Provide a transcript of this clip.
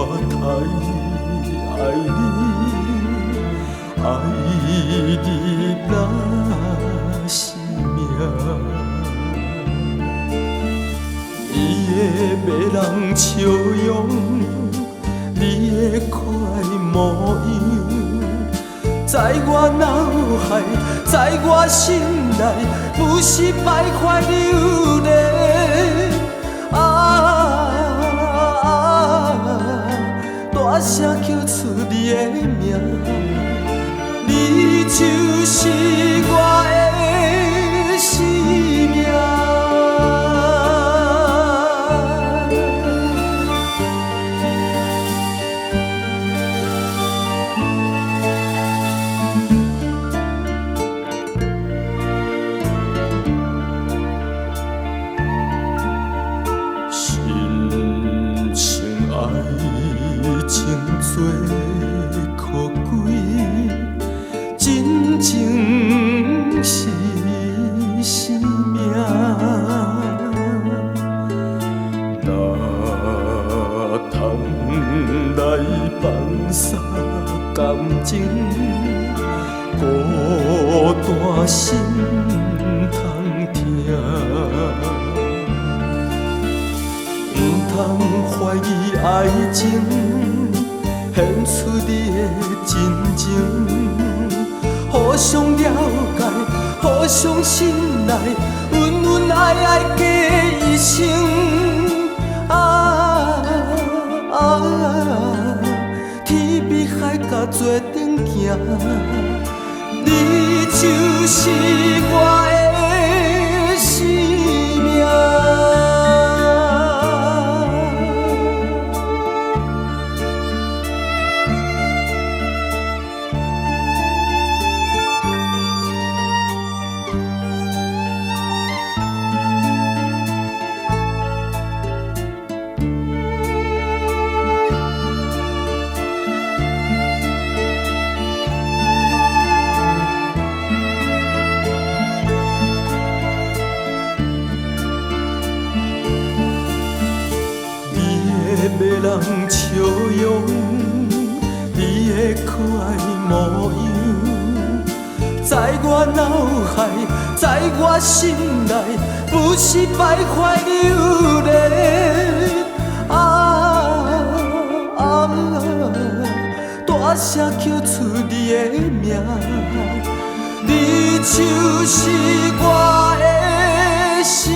太愛你，愛你若是命。你的迷人笑容，你的可愛模樣，在我腦海，在我心內，不是徘徊流連。啊，大聲叫出你的名，你就是我的生命。亲像愛情做可貴，真情是生命。若通來放捒感情，孤單心通疼。毋通懷疑愛情，獻出你的真情，互相了解，互相信賴，恩恩愛愛過一生。啊啊，天比海角做陣行，你就是我的生命。你的迷人笑容，你的可愛模樣，在我腦海，在我心內，不是徘徊流連。啊啊，大聲叫出你的名，你就是我的生